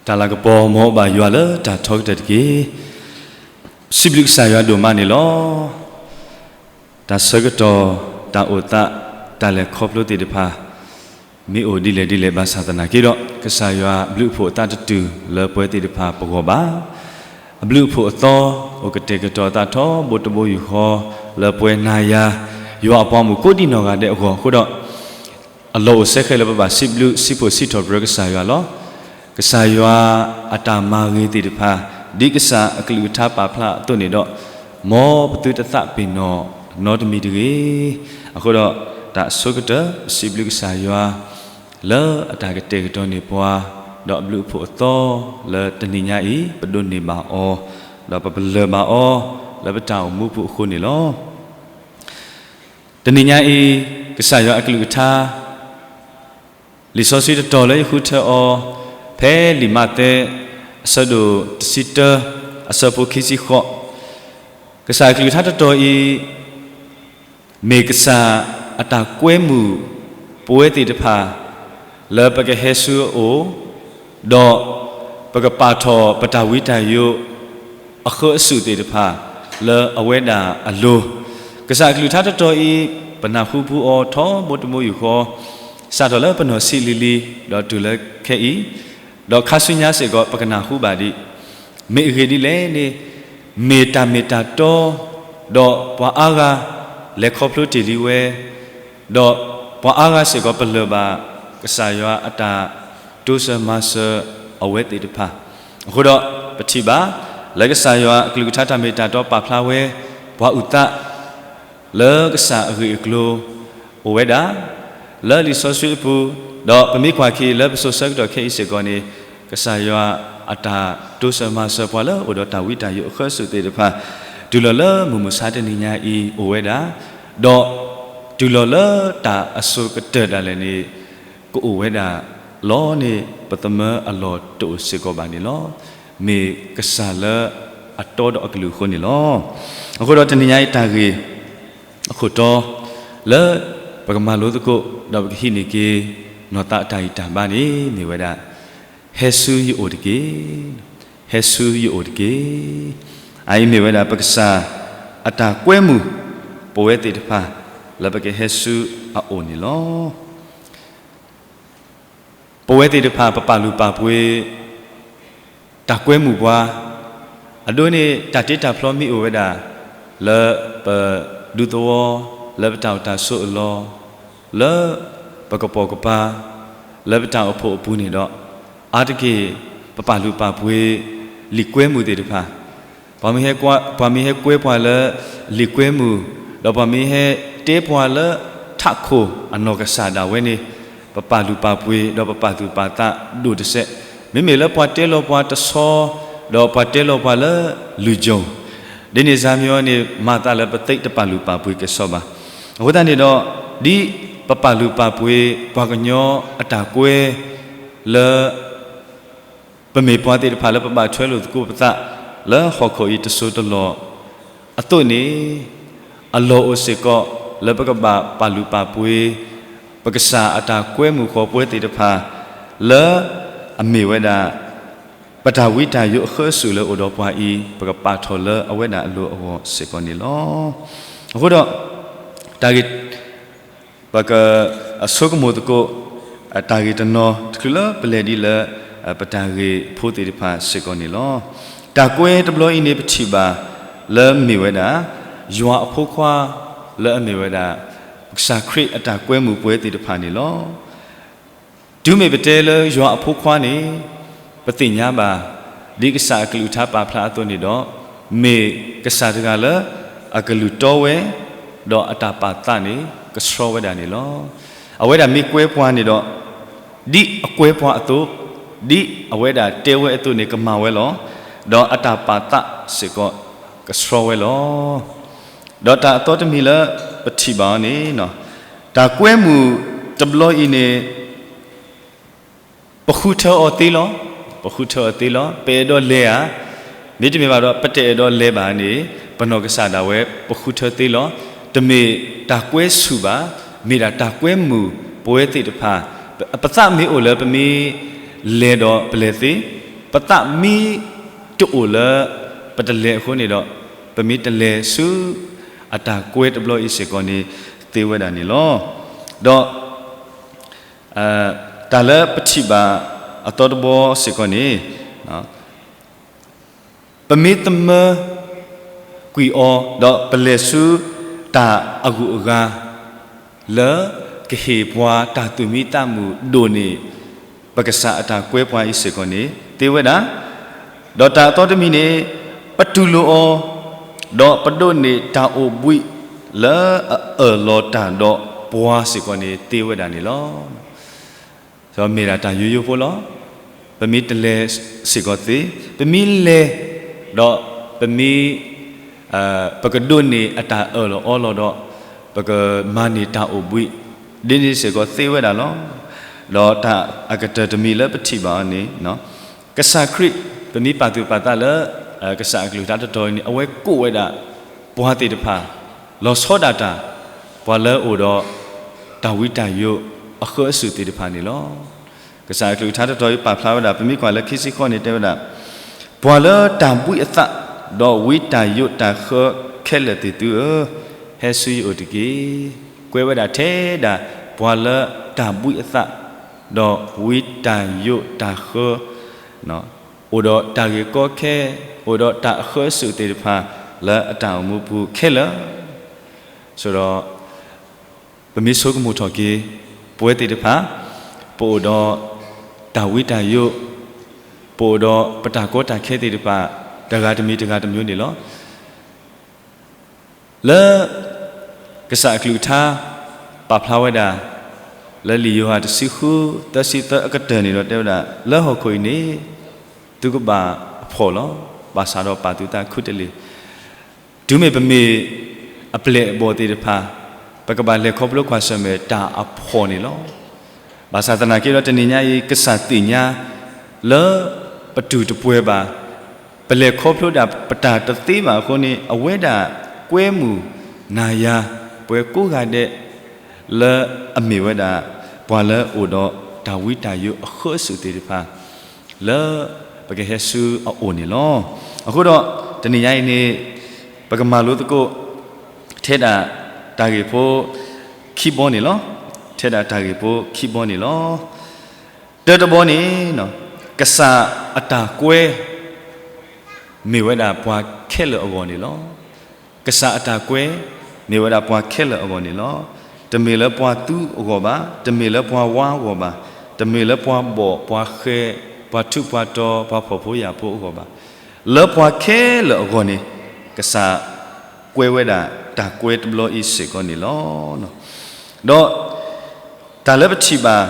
တၢ်လၤကပီၤမ်ဘၣ်ယွၤလၢတၢ်ထီကတၢၢ်တက့ၢ်. စံးဘျုးကစၢ်ယွၤဒိၣ်မးန့ၣ်လီၤ. တၢ်ဆၢကတီၢ်, တၢ်အိၣ်သး, တၢ်လဲၤခီဖျိသ့ၣ်တဖၣ် မ့ၢ်အိၣ်ဒ်လဲၣ်ဒ်လဲၣ်ဘၣ်ဆၣ်သနာ်က့ဒီး, ကစၢ်ယွၤအဘျုးအဖှိၣ်အသးတတုၤလၢပဝဲသ့ၣ်တဖၣ်ပဂီၢ်ဘၣ်. အဘျုးအဖှိၣ်အသီ အိၣ်ကတဲာ်ကတီၤအသးထီဘိတဘိယူၢ်ဃီ လၢပဝဲနၤယၤ ယွၤအပှၤမုၣ်ကိးဒံနီၢ်ဂၤဒဲးအဂီၢ်အဃိဒီး, အလီၢ်အိၣ်စဲဃဲလၢပဘၣ်စံးဘျုးစံးဖှိၣ်စံးထီၣ်ပတြၢၤကစၢ်ယွၤလီၤ. ကစၢ်ယွၤအတၢ်မၤဂ့ၤသ့ၣ်တဖၣ်, ဒ်ကစၢ်အကလုၢ်ကထါပာ်ဖျါအသိးန့ၣ်ဒီး, မ်ပသုတသးပ့ၤနီၣ်နီတမံၤတဂ့ၤ. အဃိဒီး, တၢ်အဆိကတၢၢ် ပစံးဘျုးကစၢ်ယွၤ လၢအတၢ်ကတဲာ်ကတီၤန့ၢ်ပှၤ, ဒီးအဘျုးအဖှိၣ်အသီ လၢတနံၤညါအံၤ ပဒိးန့ၢ်ဘၣ်အီၤ, ဒီးပပလၢၢ်ဘၣ်အီၤ လၢပတၢ်အိၣ်မူပူၤအဃိန့ၣ်လီၤ. တနံၤညါအံၤ, ကစၢ်ယွၤအကလုၢ်ကထါ လံာ်စီဆှံတတီၤလၢယဃုထၢအီၤ, ဖဲလံာ်မးသဲ အဆၢဒိၣ်တဆံတၢ အဆၢဖိခံဆံဃိး, ကစၢ်အကလုၢ်ကထါတတီၤအံၤ မ့ၢ်ကစၢ်အတၢ်ကွဲမုာ်ပဝဲသ့ၣ်တဖၣ် လၢပကဟဲဆူအအိၣ်, ဒီးပကပာ်ထီၣ်ပတၢ်ဝံတၢ်ယိး အဃၢအစုးသ့ၣ်တဖၣ် လၢအဝဲဒၣ်အလိၤ, ကစၢ်အကလုၢ်ကထါတတီၤအံၤ ပနၢ်ဟူပူၤအီၤထီဘိတဘိယူၢ်ဃီ, စးထီၣ်လၢပနီၢ်ဆံးလံၤလံၤ ဒီးတုၤလၢခဲအံၤ, ဒီးခါဆူညါစ့ၢ်ကီး ပကနၢ်ဟူဘၣ်ဒံး, မ့ၢ်အဂ့ၢ်ဒ်လဲၣ်န့ၣ်, မ့ၢ်တၢ်မ့ၢ်တၢ်တီ, ဒီးပှၤအါဂၤလဲၤခီဖျိတ့ၢ်လံဝဲ, ဒီးပှၤအါဂၤစ့ၢ်ကီးပလၢၢ်ဘၣ် ကစၢ်ယွၤအတၢ်တိစၢၤမၤစၢၤအဝဲသ့ၣ်တဖၣ်, အဃိဒီးပထံၣ်ဘၣ် လၢကစၢ်ယွၤအကလုၢ်ကထါတၢ်မ့ၢ်တၢ်တီပာ်ဖျါဝဲ ပှၤအုၣ်သး လၢကစၢ်အဂ့ၢ်အကျိၤ အိၣ်ဝဲဒၣ် လၢလံာ်စီဆှံအပူၤ, ဒီးပမ့ၢ်ကွၢ်က့ၤလၢပစိၤဆၢကတီၢ်ခဲအံၤစ့ၢ်ကီးန့ၣ်, ကစၢ်ယွၤအတၢ်တိစၢၤမၤစၢၤပှၤလၢအိၣ်ဒီးတၢ်ဝံတၢ်ယိးအဃၢအစုးသ့ၣ်တဖၣ်, တုၤလီၤလၢမုၢ်မဆါတနံၤညါအံၤအိၣ်ဝဲဒၣ်, ဒီးတုၤလီၤလၢတၢ်အစိၤကတၢၢ်ဒၣ်လဲာ်န့ၣ် ကအိၣ်ဝဲဒၣ်လီၤန့ၣ် ပသမၢအလီၢ်တအိၣ်စ့ၢ်ကီးဘၣ်န့ၣ်လီၤ. မ့ၢ်ကစၢ်လၢအတီဒီးအကလုၢ်အဃိန့ၣ်လီၤ. အဃိဒီးတနံၤညါအံၤတၢ်ဂ့ၢ် အခိၣ်တီ လၢပကမၤလိသကိး ဒီးပကဟံးန့ၢ်က့ၤ နီၢ်သးအတၢ်ဂံၢ်တၢ်ဘါန့ၣ် မ့ၢ်ဝဲဒၣ် ဟဲဆူယအိၣ်တက့ၢ်, ဟဲဆူယအိၣ်တက့ၢ်. အအံၤမ့ၢ်ဝဲဒၣ်ပကစၢ်အတၢ်ကွဲမုာ် ပဝဲသ့ၣ်တဖၣ် လၢပကဟဲဆူအအိၣ်န့ၣ်လီၤ. ပဝဲသ့ၣ်တဖၣ် ပပာ်လုၢ်ပာ်ပှ့ၤ တၢ်ကွဲမုာ်ပှၤ, အဒိန့ၣ် တၢ်တ့တၢ်ဖျီမ့ၢ်အိၣ်ဝဲဒၣ် လၢပဒူသဝီ, လၢပတၢ်အိၣ်တၢ်ဆိးအလီၢ်, လၢပကပိာ်ကပၤ, လၢပတၢ်အိၣ်ဖှိၣ်အပူၤန့ၣ်ဒီး, အါတက့ၢ် ပပာ်လုၢ်ပာ်ပှ့ၤ လံာ်ကွဲမုာ်သ့ၣ်တဖၣ် ပှၤမ့ၢ်ဟဲကွဲပှၤလၢလံာ်ကွဲမုာ်, ဒီးပှၤမ့ၢ်ဟဲတဲပှၤလၢထးခိၣ်အနီၢ်ကစၢ်ဒၣ်ဝဲန့ၣ်, ပပာ်လုၢ်ပာ်ပှ့ၤ ဒီးပပာ်သူၣ်ပာ်သးဒိၣ်တစဲး, မ့မ့ၢ်လၢပှၤတဲလီၤပှၤတဆီ, ဒီးပှၤတဲလီၤပှၤလၢလုၢ်ကၠိ, ဒ်န့ၣ်စါမံၤအံၤန့ၣ် မၤသးလၢပသ့တပာ်လုၢ်ပာ်ပှ့ၤကဲၣ်ဆိးဘၣ်. အဃိသတးန့ၣ်ဒီး, ဒ်ပပာ်လုၢ်ပာ်ပှ့ၤ ပှၤကညီအတၢ်ကွဲ လၢ ပမ့ၢ်ပှၤသ့ၣ်တဖၣ်လၢပဘၣ်ထွဲလိာ်သကိးပသး လၢဟီၣ်ခိၣ်အံၤတစိၤတလီၢ်အသိးန့ၣ်, အလီၢ်အိၣ်စ့ၢ်ကီး လၢပကဘၣ်ပာ်လုၢ်ပာ်ပှ့ၤ ပကစၢ်အတၢ်ကွဲမုာ်ဃီၤပဝဲသ့ၣ်တဖၣ် လၢအမ့ၢ်ဝဲဒၣ် ပတၢ်ဝံတၢ်ယိးအဃၢအစုးလၢအိၣ်ဒီးပှၤအံၤ ပကပာ်ထီၣ်လၢအဝဲဒၣ်အလိၤအဂီၢ်စ့ၢ်ကီးန့ၣ်လီၤ. အဃိဒီး တၢ်ဂ့ၢ် ပက အဆိကမိၣ်သကိး တၢ်ဂ့ၢ်တနီၤ တချုးလၢပလဲၤဒ်လၢ ပတၢ်ဂ့ၢ်ဖိသ့ၣ်တဖၣ်စ့ၢ်ကီးန့ၣ်လီၤ. တၢ်ကွဲတဘျီအံၤန့ၣ် ပထံၣ်ဘၣ်လၢမ့ၢ်ဝဲဒၣ် ယွၤအဖိခွါ လၢအမ့ၢ်ဝဲဒၣ် ကစၢ်ခရံာ်အတၢ်ကွဲမုာ်ပဝဲသ့ၣ်တဖၣ်န့ၣ်လီၤ. တုၤမ့ၢ်ပတဲလၢယွၤအဖိခွါန့ၣ် ပသ့ၣ်ညါဘၣ် ဒ်ကစၢ်အကလုၢ်ကထါပာ်ဖျါအသိးန့ၣ်ဒီး မ့ၢ်ကစၢ်တဂၤလၢ အကလုၢ်တီဝဲ ဒီးအတၢ်ပာ်သးန့ၣ် ကဆှီဝဲဒၣ်န့ၣ်လီၤ. အဝဲဒၣ်မ့ၢ်ကွဲပှၤန့ၣ်ဒီး ဒ်အကွဲပှၤအသိး, ဒ်အဝဲဒၣ်တဲဝဲအသိးန့ၣ် ကမၤဝဲလီၤ. ဒီးအတၢ်ပာ်သးစ့ၢ်ကီး ကဆှီဝဲလီၤ. ဒီးတၢ်အသီတမံၤလၢပထံၣ်ဘၣ်အီၤန့ၣ်, တၢ်ကွဲမုာ်တဘျီအံၤန့ၣ် ပဃုထၢအီၤသ့လီၤ. ပဃုထၢအီၤသ့လီၤ. ပအဲၣ်ဒိးလဲၤဧါ, မ့တမ့ၢ်ဘၣ်ဒီး ပတအဲၣ်ဒိးလဲၤဘၣ်န့ၣ် ပနီၢ်ကစၢ်ဒၣ်ဝဲ ပဃုထၢသ့လီၤ. တမ့ၢ်တၢ်ကွဲဆူၣ်ဘၣ်, မ့ၢ်ဒၣ်တၢ်ကွဲမုာ်ပဝဲသ့ၣ်တဖၣ်, ပသးမ့ၢ်အိၣ်လၢပမ့ၢ်လဲၤဒီးပလဲၤသ့ ပသးမ့ၢ်တအိၣ်လၢ ပတလဲၤအဃိန့ၣ်ဒီး ပမ့ၢ်တလဲၤဆူ အတၢ်ကွဲတဘျီအံၤစ့ၢ်ကီးန့ၣ် သ့ဝဲဒၣ်န့ၣ်လီၤ. ဒီး တၢ်လၢပထံၣ်ဘၣ်အသီတဘီစ့ၢ်ကီးန့ၣ် ပမ့ၢ်သမၢကွံာ်အီၤ ဒီးပလဲၤဆူတၢ်အဂုၤအဂၤ လၢကဟ့ၣ်ပှၤတၢ်သူၣ်မံသးမုာ်ဒိၣ်န့ၢ် ပကစၢ်အတၢ်ကွဲပှၤအံၤစ့ၢ်ကီးန့ၣ် သ့ဝဲဒၣ်, ဒီးတၢ်အသီတမံၤန့ၣ် ပတူၢ်လိာ်အီၤ, ဒီးပဒိးန့ၢ်တၢ်အိၣ်ဘှံးလၢအအၢၣ်လီၤတၢ်ဒီးပှၤစ့ၢ်ကီးန့ၣ် သ့ဝဲဒၣ်န့ၣ်လီၤ. ဒီးမ့ၢ်ဒၣ်တၢ်ယိယိဖိလီၤ. ပမ့ၢ်တလဲၤစ့ၢ်ကီးသ့, ပမ့ၢ်လဲၤ, ဒီးပမ့ၢ် ပကဒိးန့ၢ်အတၢ်အၢၣ်လီၤအီလီၤဒီး ပကမၤန့ၢ်တၢ်အိၣ်ဘှံး ဒ်န့ၣ်စ့ၢ်ကီးသ့ဝဲဒၣ်လီၤ. ဒီးတၢ်အကတၢၢ်တမံၤလၢပထံၣ်ဘၣ်အီၤန့ၣ် ကစၢ်ခရံာ် ပမ့ၢ်ပာ်သူၣ်ပာ်သးလၢ ကစၢ်အကလုၢ်ကထါတတီၤအံၤန့ၣ် အဝဲကိးဝဲဒၣ် ပှၤသ့ၣ်တဖၣ် လီၤဆီဒၣ်တၢ် ပှၤလၢအအိၣ်ဒီး တၢ်ဝံတၢ်ယိးအဃၢအစုၣ်သ့ၣ်တဖၣ်န့ၣ်လီၤ. ကစၢ်အကလုၢ်ကထါတတီၤအံၤပာ်ဖျါဝဲဒၣ် ပမ့ၢ်ကွၢ်လၢခံဆံဃီန့ၣ်တဲဝဲဒၣ်, ပှၤလၢတၢ်ဘှံးအသး ဒီးဝံတၢ်ယိးတၢ်ဃၢခဲလၢာ်သ့ၣ်သုဧၢ, ဟဲဆူယအိၣ်တက့ၢ်. ကွဲးဝဲဒၣ်ထဲဒၣ် ပှၤလၢတၢ်ဘှံးအသး ဒီးဝံတၢ်ယိးတၢ်ဃၢ အိၣ်ဒီးတၢ်ဂ့ၢ်ကီခဲ, အိၣ်ဒီးတၢ်အဃၢအစုၣ်သ့ၣ်တဖၣ် လၢအတၢ်အိၣ်မူပူၤခဲလၢာ်, ဆိဒီး ပမ့ၢ်ဆိကမိၣ်ထီၣ်က့ၤ ပဝဲသ့ၣ်တဖၣ် ပအိၣ်ဒီးတၢ်ဝံတၢ်ယိး, ပအိၣ်ဒီးပတၢ်ကီတၢ်ခဲသ့ၣ်တဖၣ် တဂၤတမံၤတဂၤတမံၤန့ၣ်လီၤ. လၢ ကစၢ်အကလုၢ်ကထါ ပာ်ဖျါဝဲဒၣ် လၢလံာ်ယိၤဟၣ်တဆံဃု သၢဆံသၢအကတၢၢ်န့ၣ်ဒီးတဲဝဲဒၣ် လၢဟီၣ်ခိၣ်အံၤန့ၣ် သုကဘၣ်အဖှီၣ်လီၤ. ဘၣ်ဆၣ်ဒီးပာ်သုသးခူတလ့ၢ် တုၤမ့ၢ်ပမ့ၢ်အပျဲၢ်အဘီၣ်သ့ၣ်တဖၣ် ပကဘၣ်လဲၤခီဖျိကွၢ်ဆၢၣ်မဲာ်တၢ်အဖှီၣ်န့ၣ်လီၤ. ဘၣ်ဆၣ်သနာ်က့ဒီးတနံၤညါအံၤ ကစၢ်သ့ၣ်ညါလၢပတူၢ်တပှဲၤဘၣ်, ပလဲၤခီဖျိဒၣ်ပတၢ်တသ့ဘၣ်အဃိန့ၣ် အဝဲဒၣ်ကွဲမုာ်နၤယၤ ပှၤကိးဂၤဒဲး လၢအမ့ၢ်ဝဲဒၣ် ပှၤလၢအအိၣ်ဒီးတၢ်ဝံတၢ်ယိးအဃၢအစုၣ်သ့ၣ်တဖၣ် လၢပကဟဲဆူအအိၣ်န့ၣ်လီၤ. အဃိဒီး တနံၤညါအံၤန့ၣ် ပကမၤလိသကိး ထဲဒၣ်တၢ်ဂ့ၢ်ဖိခံဘီန့ၣ်လီၤ. ထဲဒၣ်တၢ်ဂ့ၢ်ဖိခံဘီန့ၣ်လီၤ. တၢတဘီန့ၣ် ကစၢ်အတၢ်ကွဲ မ့ၢ်ဝဲဒၣ်ပှၤခဲလၢာ်အဂီၢ်န့ၣ်လီၤ. ကစၢ်အတၢ်ကွဲ မ့ၢ်ဝဲဒၣ်ပှၤခဲလၢာ်အဂီၢ်န့ၣ်လီၤ. တမ့ၢ်လၢပှၤသူအဂီၢ်ဘၣ်, တမ့ၢ်လၢပှၤဝါအဂီၢ်ဘၣ်, တမ့ၢ်လၢပှၤဘီၣ်ပှၤဃဲ, ပှၤထူးပှၤတီၤ ပှၤဖှီၣ်ဖိယာ်ဖိအဂီၢ်ဘၣ်, လၢပှၤခဲလၢာ်အဂီၢ်န့ၣ် ကစၢ်ကွဲဝဲဒၣ်တၢ်ကွဲတဘျီအံၤစ့ၢ်ကီးန့ၣ်လီၤ. ဒီး တၢ်လၢပထံၣ်ဘၣ်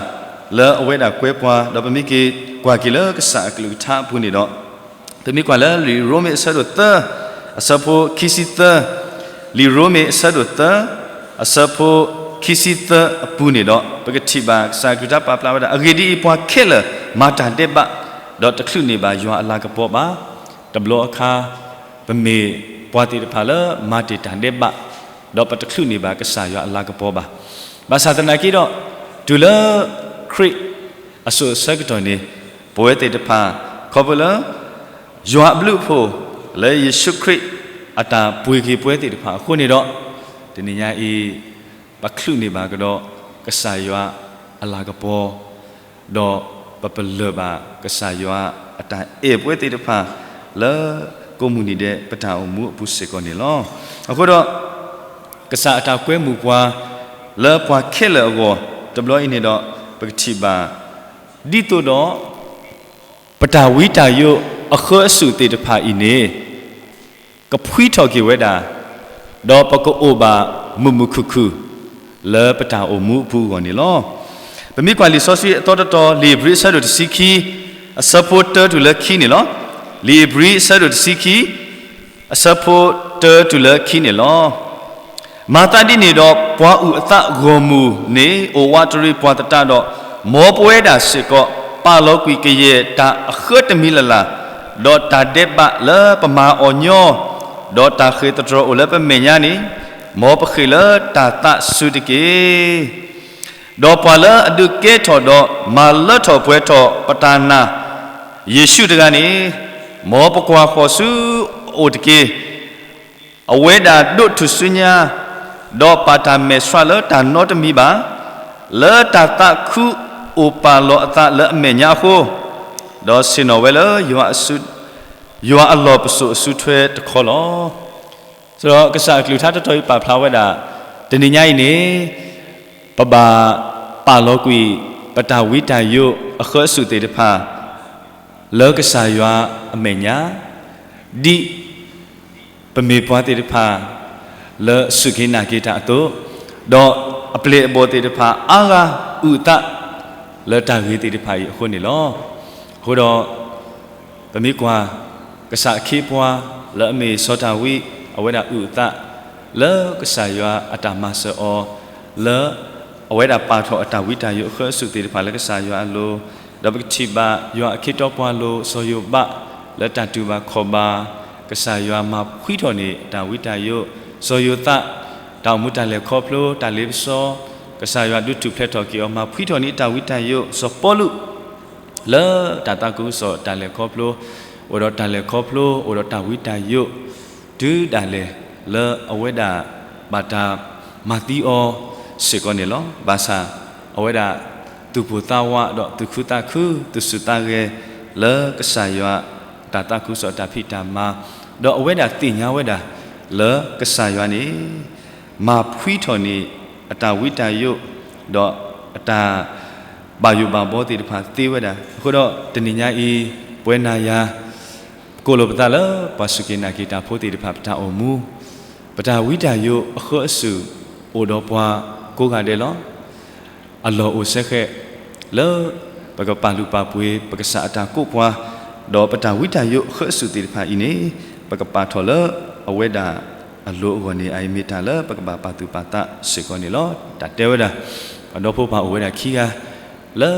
လၢအဝဲဒၣ်ကွဲပှၤ ဒီးပမ့ၢ်က့ၤကွၢ်က့ၤလၢကစၢ်အကလုၢ်ကထါအပူၤန့ၣ်ဒီး ပမ့ၢ်ကွၢ်လၢလံာ်ရိမ့ၤအဆၢဒိၣ်သၢ အဆၢဖိခံဆံသၢ, လံာ်ရိမ့ၤအဆၢဒိၣ်သၢ အဆၢဖိခံဆံသၢအပူၤန့ၣ်ဒီး ပကထံၣ်ဘၣ်ကစၢ်အကလုၢ်ကထါပာ်ဖျါဝဲဒၣ် အဂ့ၢ်ဒ်အံၤ, ပှၤခဲလၢာ်မၤတၢ်ဒဲးဘး, ဒီးတချုးန့ၢ်ဘၣ်ယွၤအလၤကပီၤဘၣ်. တဘျီအခါ ပမ့ၢ်ပှၤသ့ၣ်တဖၣ်လၢမၤတ့ၢ်တၢ်ဒဲးဘး ဒီးပတချုးန့ၢ်ဘၣ်ကစၢ်ယွၤအလၤကပီၤဘၣ်. ဘၣ်ဆၣ်သနာ်က့ဒီး တုၤလၢခရံာ်အစိၤအဆၢကတီၢ်န့ၣ် ပဝဲသ့ၣ်တဖၣ် ခီဖျိလၢ ယွၤအဘျုးအဖှိၣ် လၢယ့ၣ်ၡူးခရံာ်အတၢ်ပှ့ၤက့ၤပဝဲသ့ၣ်တဖၣ်အဃိန့ၣ်ဒီး တနံၤညါအံၤ ပချုးန့ၢ်ဘၣ်ကဒီးကစၢ်ယွၤအလၤကပီၤ ဒီးပပလၢၢ်ဘၣ်ကစၢ်ယွၤအတၢ်အဲၣ်ပဝဲသ့ၣ်တဖၣ် လၢကိးမုၢ်နံၤဒဲးပတၢ်အိၣ်မူအပူၤစ့ၢ်ကီးန့ၣ်လီၤ. အဃိဒီး ကစၢ်အတၢ်ကွဲမုာ်ပှၤ လၢပှၤခဲလၢာ်အဂီၢ် တဘျီအံၤန့ၣ်ဒီး ပကထံၣ်ဘၣ် ဒ်သိးဒီး ပတၢ်ဝံတၢ်ယိးအဃၢအစုၣ်သ့ၣ်တဖၣ်အံၤန့ၣ် ကဖှံထီၣ်က့ၤဝဲဒၣ်, ဒီးပကအိၣ်ဘၣ်မုာ်မုာ်ခုၣ်ခုၣ် လၢပတၢ်အိၣ်မူအပူၤအဂီၢ်န့ၣ်လီၤ. ပမ့ၢ်ကွၢ်လံာ်စီဆှံအသီတတီၤ လံာ်ဧ့ၤဘြံၤအဆၢဒိၣ်တဆံခံ အဆၢဖိတၢတုၤလၢခံန့ၣ်လီၤ. လံာ်ဧ့ၤဘြံၤအဆၢဒိၣ်တဆံခံ အဆၢဖိတၢတုၤလၢခံန့ၣ်လီၤ. မၤသးဒ်န့ၣ်ဒီး ပှၤအုၣ်အသးဂီၢ်မုၢ်န့ၣ် အိၣ်ဝးတရံးပှၤသတးဒီး မ်ပဝဲဒၣ်စ့ၢ်ကီး ပာ်လီၤကွံာ်ကယဲၢ်တၢ်အဃၢတမံၤလၢ်လၢ်, ဒီးတၢ်ဒဲးဘးလၢပမၤအီၤညီ, ဒီးတၢ်ဃ့ၢ်သတြီၤအိၣ်လၢပမဲာ်ညါန့ၣ်, မ်ပဃ့ၢ်လၢတၢ်သးစူၤတက့ၢ်. ဒီးပှၤလၢအဒုးကဲထီၣ်ဒီးမၤလၢထီၣ်ပှဲၤထီၣ်ပတၢ်နာ် ယ့ၣ်ၡူးတဂၤန့ၣ်, မ်ပကွၢ်ဃီၤဆူအအိၣ်တက့ၢ်. အဝဲဒၣ်ဒိးထူၣ်စုညါ, ဒီးပာ်တၢ်မဲာ်ဆှးလၢတၢ်နီတမံၤဘၣ်, လၢတၢ်သးခုအိၣ်ပာ်လီၤအသးလၢအမဲာ်ညါအဃိ, ဒီးဆ့ၣ်နီၤဝဲလၢ ယွၤအလီၢ်ပစိာ်အစုထွဲတခီလီၤ. ဒီးကစၢ်အကလုၢ်ကထါတတီၤအံၤပာ်ဖျါဝဲဒၣ်, တနံၤညါအံၤန့ၣ် ပဘၣ်ပာ်လီၤကွံာ် ပတၢ်ဝံတၢ်ယိးအဃၢအစုၣ်သ့ၣ်တဖၣ် လၢကစၢ်ယွၤအမဲာ်ညါ, ဒ်ပမ့ၢ်ပှၤသ့ၣ်တဖၣ် လၢစူၢ်က့ၤနာ်က့ၤတၢ်အသိး, ဒီးအပျဲၢ်အဘီၣ်သ့ၣ်တဖၣ်အါဂၤအုၣ်အသး လၢတၢ်ဂ့ၤသ့ၣ်တဖၣ်အံၤအဃိန့ၣ်လီၤ. အဃိဒီး ပမ့ၢ်ကွၢ် ကစၢ်အခ့အပှၤ လၢအမ့ၢ်စီၤဒၤဝံး အဝဲဒၣ်အုၣ်အသး လၢကစၢ်ယွၤအတၢ်မၤစၢၤအီၤ, လၢအဝဲဒၣ်ပာ်ထီၣ်အတၢ်ဝံတၢ်ယိးအဃၢအစုၣ်သ့ၣ်တဖၣ်လၢကစၢ်ယွၤအလိၤ, ဒီးပကထံၣ်ဘၣ်ယွၤအခ့အပှၤလိၤ စီၤယိၤဘး လၢတၢ်တူၢ်ဘၣ်ခီၣ်ဘၣ်, ကစၢ်ယွၤမၤဖှံထီၣ်န့ၢ်တၢ်ဝံတၢ်ယိး, စီၤယိၤသး တၢ်အိၣ်မူတၢ်လဲၤခီဖျိ တၢ်လ့ပစီ, ကစၢ်ယွၤဒုးထူၣ်ဖျဲးထီၣ်က့ၤအီၤ မၤဖှံထီၣ်န့ၢ်တၢ်ဝံတၢ်ယိး, စီၤပီလူး လၢတၢ်သးခုကစီၣ်တၢ်လဲၤခီဖျိ, အိၣ်ဒီးတၢ်လဲၤခီဖျိ အိၣ်ဒီးတၢ်ဝံတၢ်ယိး, တုၤဒၣ်လဲာ် လၢအဝဲဒၣ်ဘၣ်တၢ်မၤသံအီၤစ့ၢ်ကီးန့ၣ်လီၤ. ဘၣ်ဆၣ် အဝဲဒၣ်သူၣ်ပိၢ်သးဝး ဒီးသူၣ်ခုသးခု သူၣ်ဆူၣ်သးဂဲၤ လၢကစၢ်ယွၤအတၢ်သးခုကစီၣ်အတၢ်ဖံးတၢ်မၤ, ဒီးအဝဲဒၣ်သ့ၣ်ညါဝဲဒၣ် လၢကစၢ်ယွၤန့ၣ် မၤဖှံထီၣ်န့ၢ်အတၢ်ဝံတၢ်ယိး, ဒီးအတၢ်ဘၣ်ယိၣ်ဘၣ်ဘီသ့ၣ်တဖၣ်သ့ဝဲဒၣ်. အဃိဒီးတနံၤညါအံၤ ပဝဲနၤယၤ ကိးလိာ်ပသးလၢပှၤစူၢ်က့ၤနာ်က့ၤတၢ်ဖိသ့ၣ်တဖၣ် ပတၢ်အိၣ်မူ, ပတၢ်ဝံတၢ်ယိးအဃၢအစုၣ် အိၣ်ဒီးပှၤကိးဂၤဒဲးလီၤ. အလီၢ်အိၣ်စဲဃဲး လၢပကပာ်လုၢ်ပာ်ပှ့ၤ ပကစၢ်အတၢ်ကိးပှၤ, ဒီးပတၢ်ဝံတၢ်ယိးအဃၢအစုၣ်သ့ၣ်တဖၣ်အံၤန့ၣ် ပကပာ်ထီၣ်လၢအဝဲဒၣ်အလိၤအဂီၢ်န့ၣ် အအံၤမ့ၢ်တၢ်လၢပကဘၣ်ပာ်သူၣ်ပာ်သးစ့ၢ်ကီးန့ၣ်လီၤ. တၢ်တဲဝဲဒၣ် ပှၤဒီဖိပၢ်အိၣ်ဝဲဒၣ်ခံဂၤ လၢ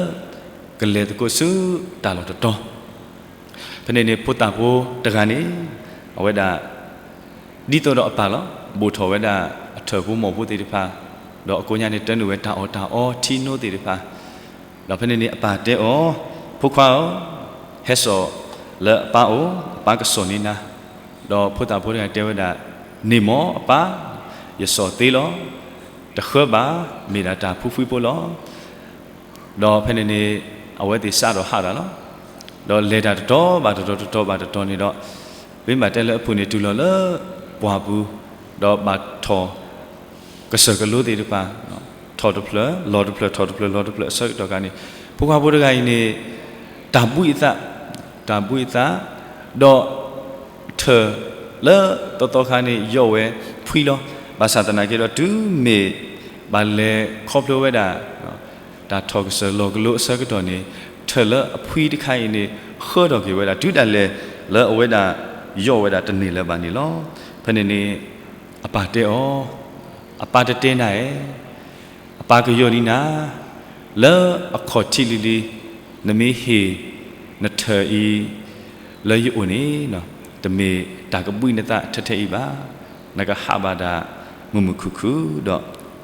ကလဲၤသကိးဆူတၢ်လီၢ်တတီၤ ဖဲန့ၣ်န့ၣ် ဖိသၣ်ဖိတဂၤန့ၣ် အဝဲဒၣ် ဒ်သိးဒီးအပၢ်လီၤ ဘိၣ်ထီၣ်ဝဲဒၣ်အထၢၣ်ဖိမီၢ်ဖိသ့ၣ်တဖၣ်, ဒီးအကိးညါန့ၣ် တၢနုာ်ဝဲတၢ်အီၣ်တၢ်အီထံနိသ့ၣ်တဖၣ်, ဒီးဖဲန့ၣ်န့ၣ် အပၢ်တဲအီၤ, ဖိခွါဧၢ, ဟဲစိာ်လၢအပၢ်အိၣ်, အပၢ်ကစိာ်န့ၢ်နၤ. ဒီးဖိသၣ်ဖိတဂၤတဲဝဲဒၣ်, န့ၣ်မ့ၢ်အပၢ်, ယစိာ်သ့လီၤ, တဃၢဘၣ်, မ့ၢ်ဒၣ်တၢ်ဖှံဖှံဖိလီၤ. ဒီးဖဲန့ၣ်န့ၣ် အဝဲသ့ၣ်စးထီၣ်ဟးဒၣ်လီၤ. ဒီးလဲၤတၢ်တတီၤဘၣ်တတီၤ တတီၤဘၣ်တတီၤန့ၣ်ဒီး, မ့ၢ်ဘၣ်တဲလၢအပူၤန့ၣ် တုၤလီၤလၢပှၢ်ပူၤ, ဒီးဘၣ်ထီၣ်ကစၢၢ်ကလိသ့ၣ်တဖၣ်, ထီၣ်တဖျၢၣ်လီၤတဖျၢၣ် ထီၣ်တဖျၢၣ်လီၤတဖျၢၣ်အဆၢကတီၢ်ခါန့ၣ်, ဖိခွါဖိတဂၤအံၤန့ၣ် တၢ်ဘှံးအသး, တၢ်ဘှံးအသး, ဒီး ထၢၣ်လၢသီသီခါန့ၣ် ယီၣ်ဝဲဖှံလီၤ. ဘၣ်ဆၣ်သနာ်က့ဒီး တုၤမ့ၢ်ဘၣ်လဲၤခီဖျိဝဲဒၣ် တၢ်ထီၣ်ကစၢၢ်လီၤကလိအဆၢကတီၢ်န့ၣ်, ထၢၣ်လၢအဖှံတခါအံၤန့ၣ် ဃၢထီၣ်က့ၤဝဲဒၣ် တုၤဒၣ်လဲာ်လၢအဝဲဒၣ်ယီၣ်ဝဲဒၣ်တန့ၢ်လၢၤဘၣ်န့ၣ်လီၤ. ဖဲန့ၣ်န့ၣ် အပၢ်တဲအီၤ, အပၢ်တတဲနၤဧၢ, အပၢ်ကယီၢ်ဒံးနၤ, လၢအခီၣ်ထံးလံၤလံၤ နမ့ၢ်ဟ့ၣ်နထၢၣ်အံၤ လၢယအိၣ်န့ၣ်, တမ့ၢ်တၢ်ကဘှံးနသးထဲထဲအံၤဘၣ်. နကဟးဘၣ်ဒၣ်မုာ်မုာ်ခုၣ်ခုၣ်ဒီး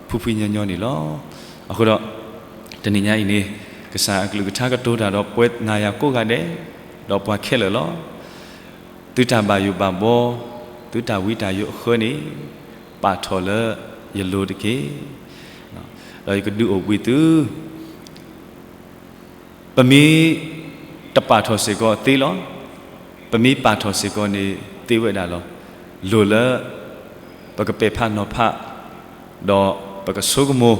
ဖှံဖှံညီညီန့ၣ်လီၤ. အဃိဒီး တနံၤညါအံၤန့ၣ် ကစၢ်အကလုၢ်ကထါကတိၤတၢ်ဒီးပဝဲနၤယၤကိးဂၤဒဲး, ဒီးပှၤခဲလၢာ်လီၤ. သုတၢ်ဘၣ်ယိၣ်ဘၣ်ဘီ, သုတၢ်ဝံတၢ်ယိးအဃၢန့ၣ် ပာ်ထီၣ်လၢယလိၤတက့ၢ်. ဒီးယကဒုးအိၣ်ဘှံးသု ပမ့ၢ်တပာ်ထီၣ်စ့ၢ်ကီးသ့လီၤ. ပမ့ၢ်ပာ်ထီၣ်စ့ၢ်ကီးန့ၣ်သ့ဝဲဒၣ်လီၤ. လိၣ်လၢ ပကပဲာ်ဖးနီၤဖး, ဒီးပကဆိကမိၣ်,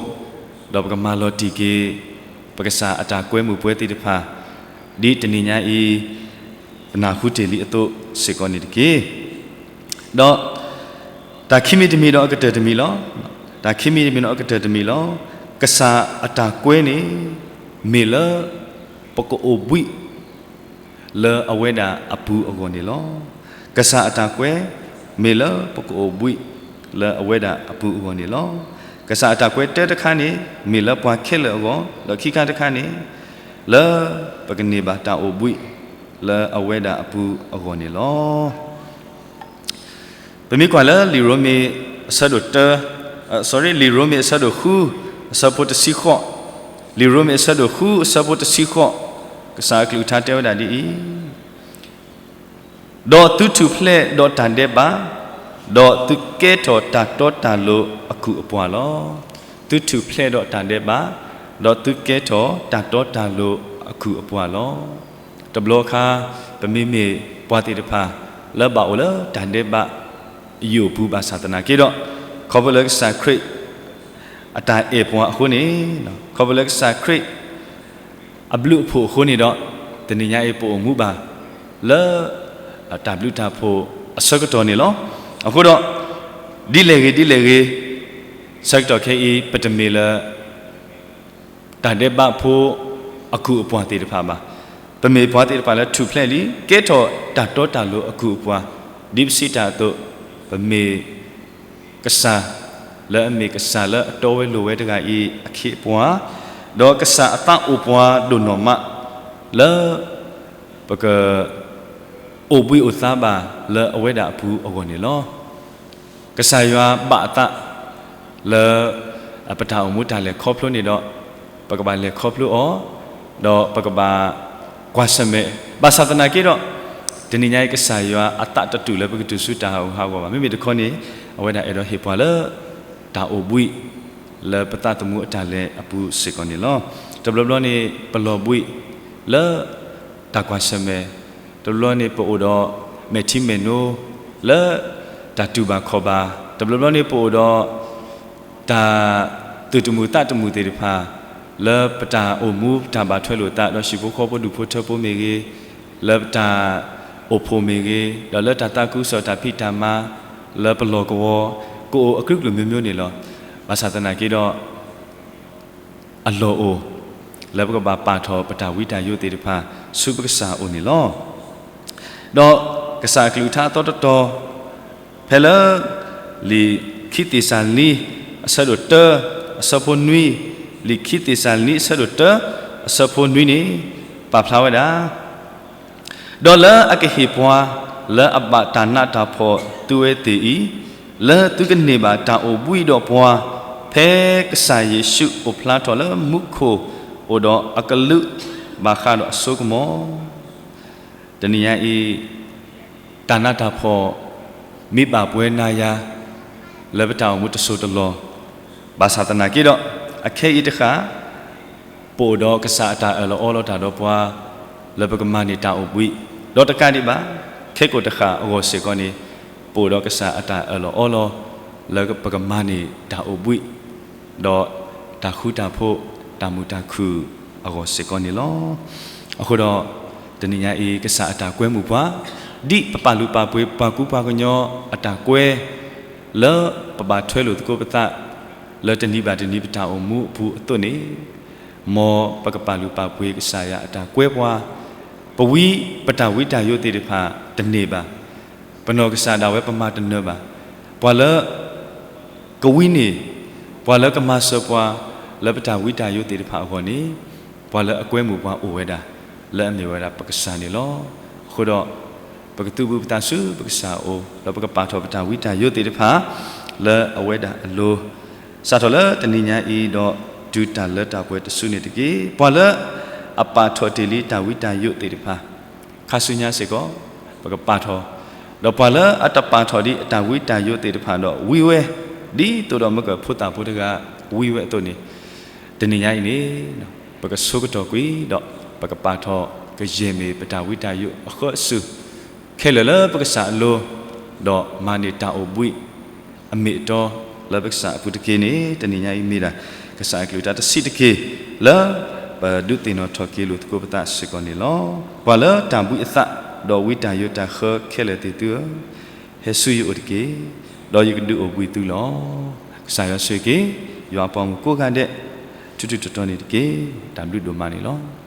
ဒီးပကမၤလီၤတံၢ်က့ၤ ပကစၢ်အတၢ်ကွဲမုာ်ပှဲၤသ့ၣ်တဖၣ်, ဒ်တနံၤညါအံၤ ပနၢ်ဟူတ့ၢ်လံအသိးစ့ၢ်ကီးန့ၣ်တက့ၢ်. ဒီး တၢ်ခံမံၤတမံၤဒီးအကတၢၢ်တမံၤလီၤ. တၢ်ခံမံၤတမံၤဒီးအကတၢၢ်တမံၤလီၤ. ကစၢ်အတၢ်ကွဲန့ၣ် မ့ၢ်လၢ ပကအိၣ်ဘှံး လၢအဝဲဒၣ်အပူၤအဂီၢ်န့ၣ်လီၤ. ကစၢ်အတၢ်ကွဲ မ့ၢ်လၢပကအိၣ်ဘှံး လၢအဝဲဒၣ်အပူၤအဂီၢ်န့ၣ်လီၤ. ကစၢ်အတၢ်ကွဲတၢတခါန့ၣ် မ့ၢ်လၢပှၤခဲလၢာ်အဂီၢ်, ဒီးခံခါတခါန့ၣ် လၢပကန့ၢ်ဘၣ်တၢ်အိၣ်ဘှံး လၢအဝဲဒၣ်အပူၤအဂီၢ်န့ၣ်လီၤ. ပမ့ၢ်ကွၢ်လၢလံာ်ရိမ့ၤအဆၢဒိၣ်တၢ, လံာ်ရိမ့ၤအဆၢဒိၣ်ဃု အဆၢဖိတဆံဃိး, လံာ်ရိမ့ၤအဆၢဒိၣ်ဃု အဆၢဖိတဆံဃိး, ကစၢ်အကလုၢ်ကထါတဲဝဲဒၣ်ဒ်အံၤ ဒီးသုထူၣ်ဖျဲးဒီးတၢ်ဒဲးဘး, ဒီးသုကဲထီၣ်တၢ်တီတၢ်လိၤအကူၣ်အပှၤလီၤ. သုထူၣ်ဖျဲးဒီးတၢ်ဒဲးဘး, ဒီးသုကဲထီၣ်တၢ်တီတၢ်လိၤအကူၣ်အပှၤလီၤ. တဘျီအခါ ပမ့မ့ၢ်ပှၤသ့ၣ်တဖၣ် လၢဘၣ်အိၣ်လၢတၢ်ဒဲးဘး ယိာ်ပူၤဘၣ်ဆၣ်သနာ်က့ဒီး, ခီဖျိလၢကစၢ်ခရံာ် အတၢ်အဲၣ်ပှၤအဃိန့ၣ်, ခီဖျိလၢကစၢ်ခရံာ် အဘျုးအဖှိၣ်အဃိန့ၣ်ဒီး, တနံၤညါအံၤပအိၣ်မူဘၣ် လၢ တၢ်ဘျုးတၢ်ဖှိၣ်အဆၢကတီၢ်န့ၣ်လီၤ. အဃိဒီး, ဒ်လဲၣ်ဂ့ၤဒ်လဲၣ်ဂ့ၤ, ဆၢကတီၢ်ခဲအံၤ ပတမ့ၢ်လၢ တၢ်ဒဲးဘးဖိ အကူၣ်အပှၤသ့ၣ်တဖၣ်ဘၣ်. ပမ့ၢ်ပှၤသ့ၣ်တဖၣ်လၢထူၣ်ဖျဲးလံ, ကဲထီၣ်တၢ်တီတၢ်လိၤအကူၣ်အပှၤ, ဒ်ပစံးတၢ်အသိး, ပမ့ၢ် ကစၢ် လၢအမ့ၢ်ကစၢ်လၢအတီဝဲလိၤဝဲတဂၤအံၤအခ့အပှၤ, ဒီးကစၢ်အသးအိၣ်ပှၤဒိၣ်နီၢ်မး လၢ ပက အိၣ်ဘှံးအိၣ်သါဘၣ်လၢအဝဲဒၣ်အပူၤအဂီၢ်န့ၣ်လီၤ. ကစၢ်ယွၤဘၣ်အသး လၢ ပတၢ်အိၣ်မူတၢ်လဲၤခီဖျိန့ၣ်ဒီး, ပကဘၣ်လဲၤခီဖျိအီၤ, ဒီးပကဘၣ် ကွၢ်ဆၢၣ်မဲာ်, ဘၣ်ဆၣ်သနာ်က့ဒီး, တနံၤညါအံၤကစၢ်ယွၤအသးတတူၢ်လၢပကတုၤဆူတၢ်ဟးဂူာ်ဟးဂီၤဘၣ်. မ့မ့ၢ်တခီန့ၣ်, အဝဲဒၣ်အဲၣ်ဒိးဟ့ၣ်ပှၤလၢ တၢ်အိၣ်ဘှံး လၢပသးသမူအတၢ်လဲၤအပူၤစ့ၢ်ကီးန့ၣ်လီၤ. တဘျီဘျီန့ၣ် ပလီၤဘှံး လၢ တၢ်ကွၢ်ဆၢၣ်မဲာ်, တဘျီဘျီန့ၣ်ပအိၣ်ဒီး မဲာ်ထံမဲာ်နိ လၢ တၢ်တူၢ်ဘၣ်ခီၣ်ဘၣ်, တဘျီဘျီန့ၣ်ပအိၣ်ဒီး တၢ် သူၣ်တမုာ်သးတမုာ်သ့ၣ်တဖၣ်, လၢပတၢ်အိၣ်မူတၢ်ဘၣ်ထွဲလိာ်သးဒီးဟံၣ်ဖိဃီဖိဒူၣ်ဖိထၢဖိမ့ၢ်ဂ့ၤ, လၢပတၢ်အိၣ်ဖှိၣ်မ့ၢ်ဂ့ၤ, ဒီးလၢတၢ်သးခုကစီၣ်တၢ်ဖံးတၢ်မၤ, လၢပလီၢ်ကဝီၤ, ကအိၣ်အကလုာ်ကလုာ်မျိုးမျိုးန့ၣ်လီၤ. ဘၣ်ဆၣ်သနာ်က့ဒီး အလီၢ်အိၣ် လၢပကဘၣ်ပာ်ထီၣ်ပတၢ်ဝံတၢ်ယိးသ့ၣ်တဖၣ် ဆူပကစၢ်အအိၣ်န့ၣ်လီၤ. ဒီးကစၢ်အကလုၢ်ကထါအသီတတီၤ ဖဲလၢ လံာ်ခံသ့းစၤလနံ အဆၢဒိၣ်တၢ အဆၢဖိနွံ, လံာ်ခံသ့းစၤလနံ အဆၢဒိၣ်တၢ အဆၢဖိနွံန့ၣ် ပာ်ဖျါဝဲဒၣ် ဒီးလၢအကဟ့ၣ်ပှၤ လၢအဘၣ်တၢ်နးတၢ်ဖှီၣ်သုဝဲသ့ၣ်အံၤ, လၢသုကန့ၢ်ဘၣ်တၢ်အိၣ်ဘှံးဒီးပှၤ, ဖဲကစၢ်ယ့ၣ်ၡူးအိၣ်ဖျါထီၣ်လၢမူခိၣ် အိၣ်ဒီးအကလုၢ် ဘၣ်ဃးဒီးအစိကမီၤ. တနံၤညါအံၤ တၢ်နးတၢ်ဖှီၣ် မ့ၢ်ဘၣ်ပဝဲနၤယၤ လၢပတၢ်အိၣ်မူတစိၢ်တလီၢ်, ဘၣ်ဆၣ်သနာ်က့ဒီး အခဲအံၤတဃၣ် ပအိၣ်ဒီးကစၢ်အတၢ်အၢၣ်လီၤအီလီၤတၢ်ဒီးပှၤ လၢပကမၤန့ၢ်တၢ်အိၣ်ဘှံး, ဒီးတကးဒံးဘၣ် ခဲကိာ်တဃၣ်အဂီၢ်စ့ၢ်ကီးန့ၣ် ပအိၣ်ဒီးကစၢ်အတၢ်အၢၣ်လီၤအီလီၤ လၢပကမၤန့ၢ်တၢ်အိၣ်ဘှံး ဒီးတၢ်ဃူတၢ်ဖိး တၢ်မုာ်တၢ်ခုၣ်အဂီၢ်စ့ၢ်ကီးန့ၣ်လီၤ. အဃိဒီး တနံၤညါအံၤ ကစၢ်အတၢ်ကွဲမုာ်ပှၤ ဒ်ပပာ်လုၢ်ပာ်ပှ့ၤပှၤကူပှၤကညီအတၢ်ကွဲ လၢပဘၣ်ထွဲလိာ်သကိးပသး လၢတနံၤဘၣ်တနံၤပတၢ်အိၣ်မူအပူၤအသိးန့ၣ်, မ်ပကပာ်လုၢ်ပာ်ပှ့ၤကစၢ်ယွၤအတၢ်ကွဲပှၤ, ပဝံပတၢ်ဝံတၢ်ယိးသ့ၣ်တဖၣ်တန့ၢ်ဘၣ်. ပနီၢ်ကစၢ်ဒၣ်ဝဲပမၤတနၢၤဘၣ်. ပှၤလၢ ကဝံန့ၢ်, ပှၤလၢကမၤစၢၤပှၤ လၢပတၢ်ဝံတၢ်ယိးသ့ၣ်တဖၣ်အဂီၢ်န့ၣ်, ပှၤလၢအကွဲမုာ်ပှၤအိၣ်ဝဲဒၣ် လၢအမ့ၢ်ဝဲဒၣ်ပကစၢ်န့ၣ်လီၤ. အဃိဒီး ပကသူၣ်ဘုပသးဆူပကစၢ်အအိၣ် ဒီးပကပာ်ထီၣ်ပတၢ်ဝံတၢ်ယိးသ့ၣ်တဖၣ် လၢအဝဲဒၣ်အလိၤ, စးထီၣ်လၢတနံၤညါအံၤဒီး တုၤတၢ်လၢတၢ်ပှဲၤတစုန့ၣ်တက့ၢ်. ပှၤလၢအပာ်ထီၣ်တ့ၢ်လံတၢ်ဝံတၢ်ယိးသ့ၣ်တဖၣ် ခါဆူညါစ့ၢ်ကီး ပကပာ်ထီၣ်, ဒီးပှၤလၢအတပာ်ထီၣ်ဒံးအတၢ်ဝံတၢ်ယိးသ့ၣ်တဖၣ်ဒီးဝံဝဲ, ဒ်သိးဒီးမၢကၢၢ်ဖိသၣ်ဖိတဂၤဝံဝဲအသိးန့ၣ်, တနံၤညါအံၤန့ၣ် ပကဆိကတီၢ်ကွံာ်ဒီး ပကပာ်ထီၣ်ကယဲၢ်မ့ၢ်ပတၢ်ဝံတၢ်ယိးအဃၢအစု ခဲလၢာ်လၢပကစၢ်အလိၤ, ဒီးမၤန့ၢ်တၢ်အိၣ်ဘှံး အမ့ၢ်အတီလၢပကစၢ်အပူၤတက့ၢ်န့ၣ်, တနံၤညါအံၤမ့ၢ်ဒၣ် ကစၢ်အကလုၢ်တၢ်တဆံးတက့ၢ် လၢပဒုးသ့ၣ်နီၣ်ထီၣ်က့ၤလိာ်သကိးပသးစ့ၢ်ကီးန့ၣ်လီၤ. ပှၤလၢတၢ်ဘှံးအသး ဒီးဝံတၢ်ယိးတၢ်ဃၢခဲလၢာ်သ့ၣ်သုဧၢ, ဟဲဆူယအိၣ်တက့ၢ်, ဒီးယကဒုးအိၣ်ဘှံးသုလီၤ. ကစၢ်ယွၤဆိၣ်ဂ့ၤက့ၤ ယွၤအပှၤမုၣ်ကိးဂၤဒဲး ထူးထူးတီၤတီၤန့ၣ်တက့ၢ်. တၢ်ဘျုးဒိၣ်မးန့ၣ်လီၤ.